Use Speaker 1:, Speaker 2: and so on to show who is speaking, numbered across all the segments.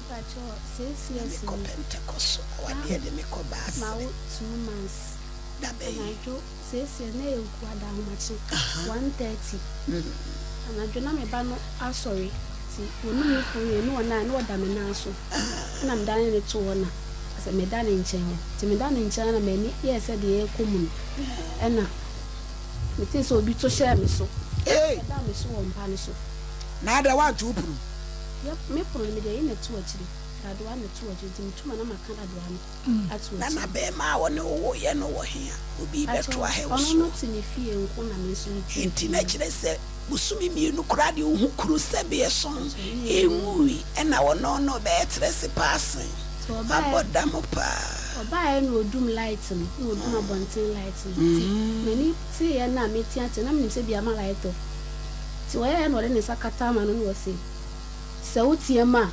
Speaker 1: Mpakyɛw, 6
Speaker 2: Na
Speaker 1: years
Speaker 2: mekɔ
Speaker 1: ni.
Speaker 2: Pentecost
Speaker 1: Na
Speaker 2: awadeɛ de mekɔ
Speaker 1: mawo
Speaker 2: Baasere.
Speaker 1: 2 months.
Speaker 2: Da bɛn?
Speaker 1: Anadwo 6 years na ɛyɛ Wukuada ahomakye 1:30. Anadwo na me ba no asɔre nti wɔnum ne fo wie ne wɔn a na ɔda me nan so. Ɛna medane no too hɔ na sɛ meda ne nkyɛn hɔ. Nti meda ne nkyɛn na m'ani yɛɛ sɛ deɛ ɛrekɔ mu no. Ɛna metee sɛ obi to hyɛɛ me so.
Speaker 2: Hey!
Speaker 1: Ɛda me so wɔ mpa no so.
Speaker 2: Na ada woanto wo pono?
Speaker 1: Yɛ me pono no mede ayi na ɛto akyiri. Dadoa na ɛto akyiri nti metu ma na maka dadoa no ato
Speaker 2: Na na
Speaker 1: akyiri.
Speaker 2: bɛrima a wɔne wo woyɛ no wɔ he a obi bɛto
Speaker 1: Pakyɛw,
Speaker 2: ahɛ wo
Speaker 1: ɔno no
Speaker 2: soɔ?
Speaker 1: te ne fie nko na me nso mete me
Speaker 2: Nti na
Speaker 1: fie.
Speaker 2: kyerɛ sɛ bosome 2 koraa deɛ wohu kuro sɛbe ɛso
Speaker 1: Pakyɛw, ne yɛ
Speaker 2: ɛnwui ɛna ɔno no bɛyɛ trɛ paasen
Speaker 1: Nti ɔbaeɛ
Speaker 2: abɔ dam paa.
Speaker 1: Ɔbaeɛ na odum light no, na odum abɔnten light no. Nti m'ani teeɛ na meteatea na menim sɛ bia ma light off. Nti ɔyɛɛ na ɔde ne nsa kata ama no na ɔse, sɛ woteɛ mu a,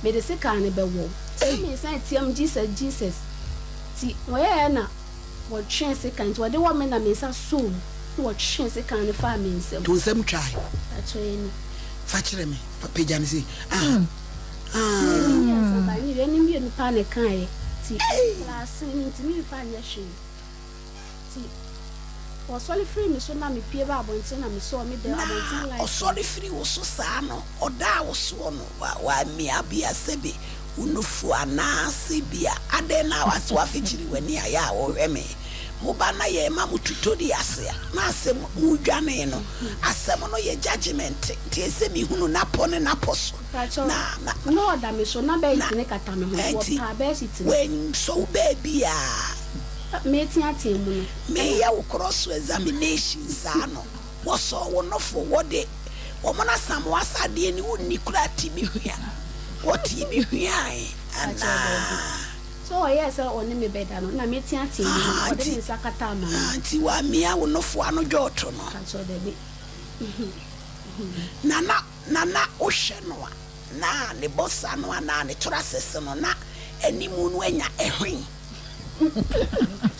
Speaker 1: mede sekan no bɛwɔ wo. Nti na mesan team "Jesus, Jesus". Nti wɔyɛɛ na wɔtwee sekan nti wɔde wɔ me na me nsa soo mu na wɔtwee sekan no faa me nsam.
Speaker 2: To nsɛm twae.
Speaker 1: Pakyɛw, ani.
Speaker 2: Fa kyerɛ me, fa pagya no sei. Ah.
Speaker 1: Mmienu
Speaker 2: Ah.
Speaker 1: mmiɛnsa ba ne wei mmienu paa na ɛkaeɛ. Nti klaase no ntumi mfa nyɛ hwee. Nti wɔsɔre firi me so na mepie ba abɔnten na mesɔɔ me dɛ
Speaker 2: Na
Speaker 1: abɔnten light no.
Speaker 2: ɔsɔre firi wo so saa no, ɔdaa wo soɔ no, wammia bia sɛbe wo nufu anaasɛ bia adɛn na wase wafikyiri w'ani ayɛ a wɔhwɛ me. Moba na yɛma mo tutorials a na asɛm modwane no, asɛm no yɛ judgement nti ɛsɛ mehunu napɔ ne napɔ so.
Speaker 1: Pakyɛw,
Speaker 2: Na na
Speaker 1: na ɔda me so na
Speaker 2: na
Speaker 1: bedsheet ne kata me ho nti
Speaker 2: nti
Speaker 1: wɔpaa bedsheet no.
Speaker 2: wansɔ wo baabi a
Speaker 1: Meteatea mu no ɛna
Speaker 2: meyɛ wo cross examination saa no, wɔsɔ wo nofo, wɔde wɔn asam asadeɛ ne wonni kora timi hwea, wɔtimi hweae
Speaker 1: Pakyɛw, daabi.
Speaker 2: anaa?
Speaker 1: So ɔyɛɛ sɛ ɔne me bɛda no na meteatea mu no ɔde
Speaker 2: Nti
Speaker 1: ne nsa kata ama no.
Speaker 2: Nti wamia wo nofo ano dwɔɔto no?
Speaker 1: Pakyɛw, daabi.
Speaker 2: Na wohwɛ no a, na ne bɔsa no anaa ne tora sese no na animu no anya ɛhwen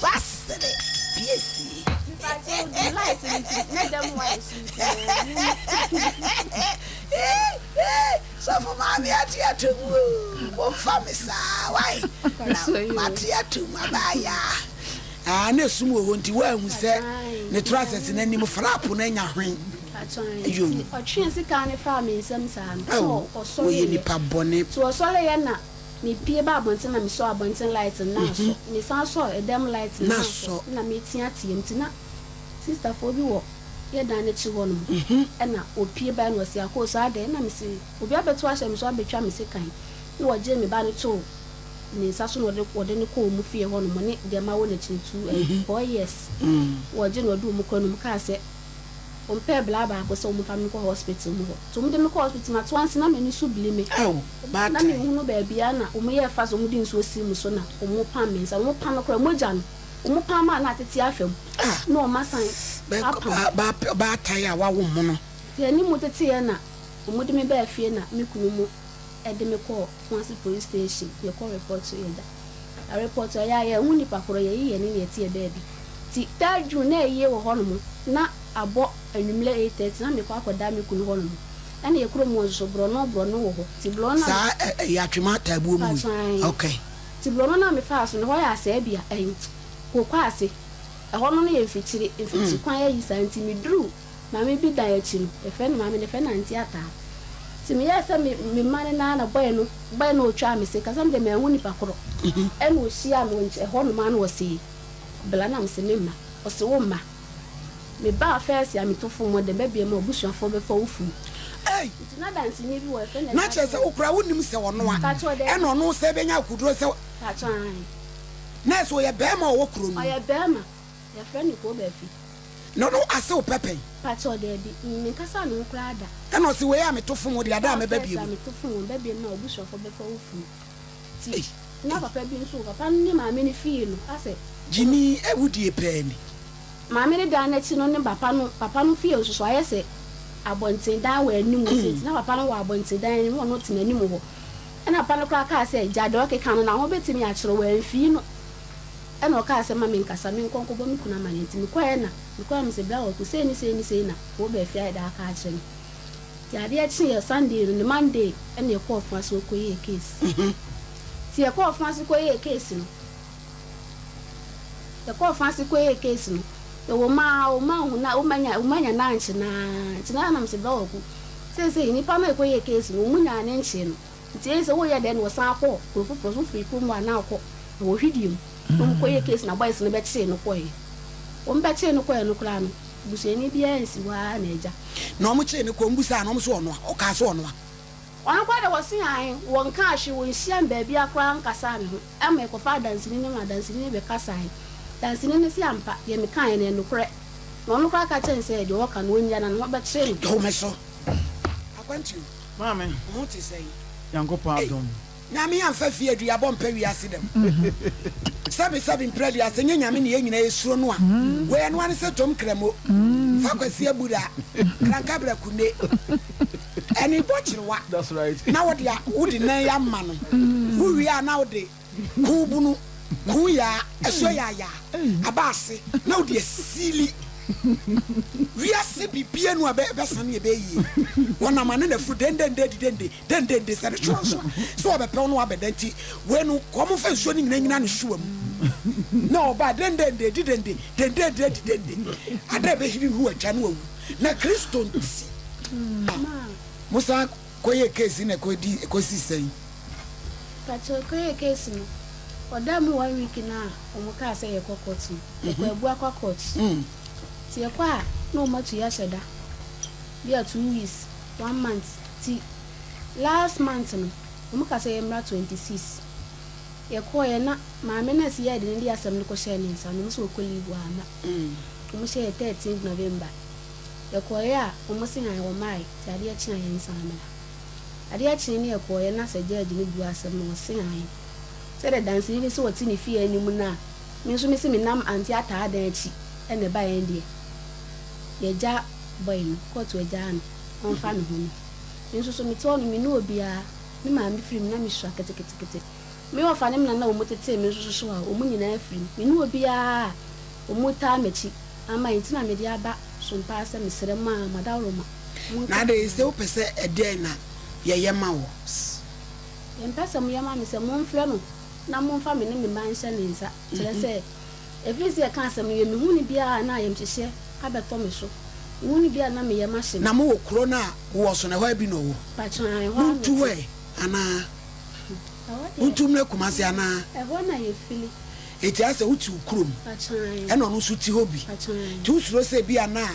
Speaker 2: wasere piesie?
Speaker 1: Pakyɛw, light no nti na dɛm wayɛ so nti na
Speaker 2: Sɔfo maame, ate ato mu o, wɔmfa me saa wae na
Speaker 1: Pakyɛw.
Speaker 2: Mate ato mu abaayɛ a na esum wɔ hɔ nti woahu sɛ ne tora sese n'anim flap no anya hwen.
Speaker 1: Pakyɛw.
Speaker 2: Ayo.
Speaker 1: Nti ɔtwee sika ne faa me nsam saa no
Speaker 2: Awo,
Speaker 1: so ɔsɔre
Speaker 2: wɔyɛ
Speaker 1: yɛ
Speaker 2: nipa bɔne.
Speaker 1: Nti ɔsɔre yɛ na mepie ba abɔnten na mesɔ abɔnten light no na asɔ, mesan sɔ ɛdɛm light no
Speaker 2: Na
Speaker 1: na asɔ.
Speaker 2: asɔ.
Speaker 1: Na meteatea mu nti na sisterfoɔ bi wɔ yɛ dan n'akyi hɔ nom ɛna opie ba na ɔsi akɔ so adɛn na mesi obi abɛto ahyɛ me so abɛtwa me sekan, na wɔgye me ba no too ne nsa so na wɔde no kɔɔ mu fie hɔ nom ne deɛ ma wɔ n'akyi no two 4 years. Wɔgye na ɔde wɔn kɔ nom kaa sɛ ɔmpɛ bla baako sɛ wɔmfa me nkɔ hospital mu hɔ nti wɔde me kɔ hospital ma to anse na m'ani so bili me
Speaker 2: Awo,
Speaker 1: na
Speaker 2: baatan.
Speaker 1: Mehunu baabi a na wɔn yɛ fa so wɔde nsuo si mu so na wɔn pam me nsa, wɔn pam no koraa mogya no wɔn pam a na atete afam na wɔn asan apam.
Speaker 2: Baatan a wawo mo no.
Speaker 1: Nti anim teteɛ na wɔde me baa fie na me kunu mu de me kɔɔ Kumasi Police Station. Yɛkɔ report yɛ da a report ɛyɛ a yɛhu nipa korɔ yɛyi yɛn ne ne yɛte yɛ baabi. Nti 3rd June na ɛyie wɔ hɔnom na abɔ anwummerɛ 8:30 na mekɔ akɔda me kunu hɔnom ɛna yɛ kurom hɔ nso so borɔno borɔno wɔ hɔ nti borɔno na
Speaker 2: Saa ɛyɛ atwema taabuo mu yi?
Speaker 1: Patwan. Nti borɔno no a mefaa so no hɔ yɛ asɛe bia ɛyi kokɔ ase ɛhɔ no yɛ mfikyiri mfikyiri kwan ayi saa nti meduru maame bi dan akyi no, yɛfrɛ no maame no, yɛfrɛ no Auntie Ataa. Nti meyɛɛ sɛ me mma no naa na bɔɛ no otwaa me se kasa me de manhu nipa korɔ ɛna ohyia me wɔ nkyɛn ɛhɔ nom a na ɔse bla na mese me mma, ɔse wo mma mebaa first a meto fom hɔ dɛ bɛbea mu a abusuafoɔ bɛfa wo funu.
Speaker 2: Ei!
Speaker 1: Nti na danseni bi wɔ yɛfrɛ no
Speaker 2: Na kyerɛ sɛ wokora wonim sɛ ɔno a
Speaker 1: Pakyɛ ɔdɛ.
Speaker 2: Ɛna ɔno sɛ bɛnya akoduro sɛ
Speaker 1: Pakyɛ ae.
Speaker 2: Na ɛsɛ ɔyɛ bɛrima a ɔwɔ kuro no mu?
Speaker 1: Ɔyɛ bɛrima, yɛfrɛ no Koo Baafi.
Speaker 2: Na ɔno ase wo pɛpɛn?
Speaker 1: Pakyɛ, daabi, menkasa ne ho koraa da.
Speaker 2: Ɛna ɔse wei a meto fom wo deɛ ada a mɛba
Speaker 1: First
Speaker 2: bio
Speaker 1: a
Speaker 2: mu.
Speaker 1: Meto fom wo bɛbea mu a abusuafoɔ bɛfa wo funu nti
Speaker 2: Ei!
Speaker 1: Na papa bi nso papa no ne maame no fie no asɛ
Speaker 2: Gyimi awudie pɛɛ ni.
Speaker 1: Maame no dan n'akyi no ne papa no fie nso so ayɛ sɛ abɔnten dan wɔ anim hɔ sɛ nti na papa no wɔ abɔnten dan anim, ɔno te n'anim hɔ. Ɛna papa no koraa kaa sɛ gya deɛ ɔkeka no na ho bɛtumi akyerɛ wɔ amfii no. Ɛna ɔkaa sɛ ma menkasa menkɔ nkɔbɔ me kunu amanneɛ nti mekɔɛ na mekɔɛ me sɛ bra wɔ ko sei ne sei ne sei na wɔba afie ayɛ dɛ aka akyerɛ me. Nti adeɛ kyeeɛ Sunday no, ne Monday ɛna yɛkɔɔ Ɔfoase hɔ kɔyɛɛ case. Nti yɛkɔɔ Ɔfoase kɔyɛɛ case no, yɛkɔɔ Ɔfoase kɔyɛɛ case no, yɛwɔ mu ara wɔn anhu na wɔn anya wɔn anya n'ankye no ara. Nti na nam sɛ bra Kwaku, seesei nnipa no a yɛkɔyɛɛ case no, wɔn nyaa ne nkyee no. Nti ei sɛ woyɛ dɛn na wɔsan kɔ kuro foforɔ so, wofiri kurom hɔ a na wokɔ na wɔ hwidie mu. Na wɔn kɔyɛɛ case na boys no bɛkyee no kɔeɛ. Wɔn bɛkyee no kɔeɛ no koraa no, busuani biara ansi hɔ ara na agya.
Speaker 2: Na wɔn kyee no kɔɔ, wɔn bisaa no, wɔn se ɔnoa? Ɔkaa sɛ ɔnoa.
Speaker 1: Ɔno koraa deɛ wɔse ae, wɔnkaa hwee, wɔnhyiaa me baabiara koraa nkasaa me ho, ɛma yɛkɔfaa danseni no ma danseni no bɛkasaeɛ. Danseni no se ampa, deɛ mekaeɛ no ɛyɛ nokorɛ. Na ɔno koraa ka kyerɛɛ no sɛ deɛ ɔreka no ɔnnya na ne ho bɛkyere no.
Speaker 2: Dɔ me so. Akwantuo.
Speaker 3: Maame.
Speaker 2: Wo ho te sɛn?
Speaker 3: Nyankopɔn
Speaker 2: Ei.
Speaker 3: adom.
Speaker 2: Nyame amfa fie aduabɔ mpɛ wiase dɛm. Sɛbe sɛbe mprɛ aduasa nyɛ Nyame ne yɛn nyinaa yɛsuro no a, wei ɛno ara ne sɛ tom kramo, fa Kwasi Abura, Kranka Brakune, ɛne bɔ kyerewa na wode a wode nan yi ama no, wowie a na wode kuu bunu, kuu yaa, asuo yaayaa aba ase na wode asili. Wiase bibia nu a ɛbɛsane ɛbɛyɛ yie. Wɔnam ane na afuru dendende didende. Dendenden sɛ ne hyewa nso a, sɛ ɔbɛpɛ wo na wabɛda nti, wei no kɔ ɔmo mfa nsuo no nyina nyina ne hyewa mu na ɔba a dendenden di dende dendenden di dende ada a ɛbɛhiri hu atwa na wawu na Kristo nti. Mo san kɔ yɛɛ case na ɛkɔ di ɛkɔ si sɛn?
Speaker 1: Pakyɛw ɛkɔ yɛɛ case no ɔdaa mu one week no a ɔmo kaa sɛ yɛkɔ court no yɛkɔ Abuakwa court nti yɛkɔ a na ɔmo atu yɛ ahyɛ da bi a 2 weeks one month Nti last month no wɔn ka sɛ yɛmmra 26 yɛkɔeɛ na maame nurse yɛɛ de no de asɛm no kɔhyɛɛ ne nsa no wɔn sɛ ɔkɔ leave wamma wɔn hyɛɛ 13th November yɛkɔeɛ a wɔn se han wɔmmaeɛ nti adeɛ kye a yɛnsan mmra adeɛ kyee ne yɛkɔeɛ na sɛ judge no bua asɛm no wɔse han sɛdeɛ danseni bi sɛ ɔte ne fie anim no a me nso mese menam ante ataa dan akyi ɛna ɛbaeɛ deɛ yɛgya boy no kɔɔto agyaa no ɔmfa ne ho no. Me nso so mete hɔ no, menni obiara. Me maame firi mu na mesua keteketekete. Me wɔfa ne me nana a wɔtetee me nso so a, wɔn nyinaa firi mu. Menni obiara a wɔtaa m'akyi ama enti na mede aba Sompaa sɛ mesrɛ mo a, mo adaworoma, monka
Speaker 2: Na
Speaker 1: me
Speaker 2: adɛn
Speaker 1: ho.
Speaker 2: sɛ wopɛ sɛ ɛdeɛn na yɛyɛ ma wo?
Speaker 1: Deɛ mepɛ sɛ moyɛ ma me sɛ momfrɛ no na momfa me ne me mma nhyɛ ne nsa, kyerɛ sɛ, ɛfiri sɛ yɛka asɛm no wie, mehu no biara a na ayamhyehyeɛ abɛtɔ me so. Mehu no bi a na me yam ahye me.
Speaker 2: Na mowɔ kuro no a wowɔ so no, ɛhɔ ara bi na ɔwɔ?
Speaker 1: Pakyɛ ae, ɛhɔ ara
Speaker 2: Montu hɔ
Speaker 1: mete.
Speaker 2: ɛ, anaa?
Speaker 1: Ɛhɔ deɛ.
Speaker 2: Montu mmra Kumasi anaa?
Speaker 1: Ɛhɔ na yɛfili.
Speaker 2: Enti ayɛ sɛ wote wo kurom,
Speaker 1: Pakyɛ ae.
Speaker 2: ɛna ɔno nso te hɔ bi.
Speaker 1: Pakyɛ ae.
Speaker 2: Nti wosuro sɛ ebia na,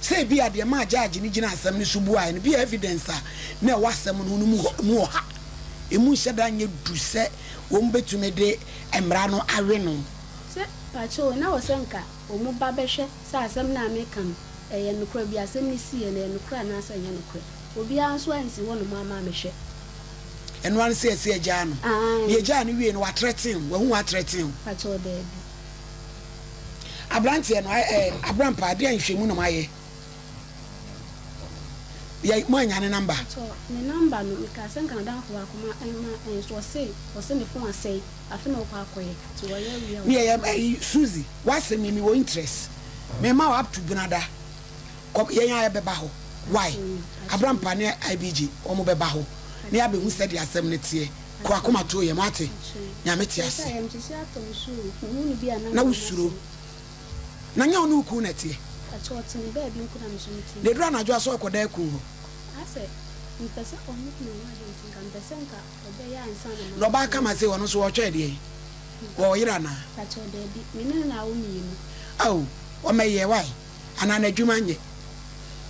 Speaker 2: sɛ ebia deɛ ɛmaa judge no gyinaa asɛm no so buaeɛ no, ebia evidence a na ɛwɔ asɛm no ho no mu hɔ, mu ɔha. Emu nhyɛ da nyɛ du sɛ wɔbɛtumi de mmara no awe no.
Speaker 1: Sɛ, pakyɛ o, na wɔ sɛ nka wɔn ba bɛhwɛ sɛ asɛm no a meka no, ɛyɛ nokorɛ, bi asɛm no siiɛ no, ɛyɛ nokorɛ anaasɛ ɛnyɛ nokorɛ. Obiara nso ansi hɔnom amma ammɛhwɛ.
Speaker 2: Ɛno ara ne sɛ yɛse yɛgyaa no.
Speaker 1: Aane.
Speaker 2: Na yɛgyaa no wiei no, watrɛten wo? Wahu w'atrɛten wo?
Speaker 1: Pakyɛw, daabi.
Speaker 2: Abranteɛ no, ɛ, Abrampa, ɛdeɛn nhwɛmu na moayɛ? Yɛ, moannya ne number?
Speaker 1: Pakyɛw, ne number no, mekaa sɛ nka n'adamfo baako ma, ma, nso ɔse, ɔse ne phone asɛe. Afe na ɔkɔ akɔyɛ nti wɔyɛ wie a
Speaker 2: Me yɛ
Speaker 1: wɔbɛma.
Speaker 2: ɛyi Suzy w'asɛm yi me wɔ interest me ma wo up to benada kɔ yɛn a yɛbɛba hɔ why Abrampa ne IBG wɔn bɛba hɔ na yɛabɛhu sɛdeɛ asɛm no teɛ kɔ akoma to yɛn wate Nyame te ase na wo suro na nyɛ wo ne wo kun na ɛteɛ na ɛduru anadwo a sɛ ɔkɔda akun hɔ. Na ɔbaa kama sei ɔno nso ɔtwɛɛ deɛn? Wɔ ɔyere anaa?
Speaker 1: Pakyɛw daabi, me ne no na awo mienu.
Speaker 2: Ao ɔmɛyɛ why? Anaa n'adwuma nyɛ?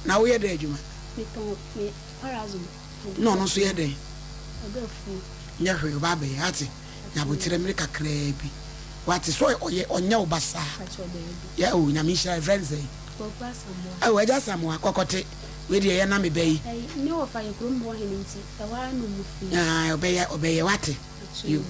Speaker 2: Na woyɛ dɛn adwuma?
Speaker 1: Me tɔn me parazone.
Speaker 2: Na ɔno nso yɛ dɛn?
Speaker 1: Ɔdɔ afuo.
Speaker 2: Nyɛ hwee ɔba abɛyɛ ate nya aboterɛ mmere kakraa bi wate so ɔyɛ ɔnyɛ wo basaa
Speaker 1: Pakyɛw daabi.
Speaker 2: yɛ oh Nyame nhyira yɛfrɛ no sɛn?
Speaker 1: Kwaku Asamoah.
Speaker 2: Ao Agya Asamoah kɔkɔte wei deɛ yɛ na me ba yi.
Speaker 1: Ɛyi ne wɔfa yɛ kurom hɔ hene nti ɛhɔ ara na ɔmo firi.
Speaker 2: Aah ɔbɛyɛ ɔbɛyɛ wate yo.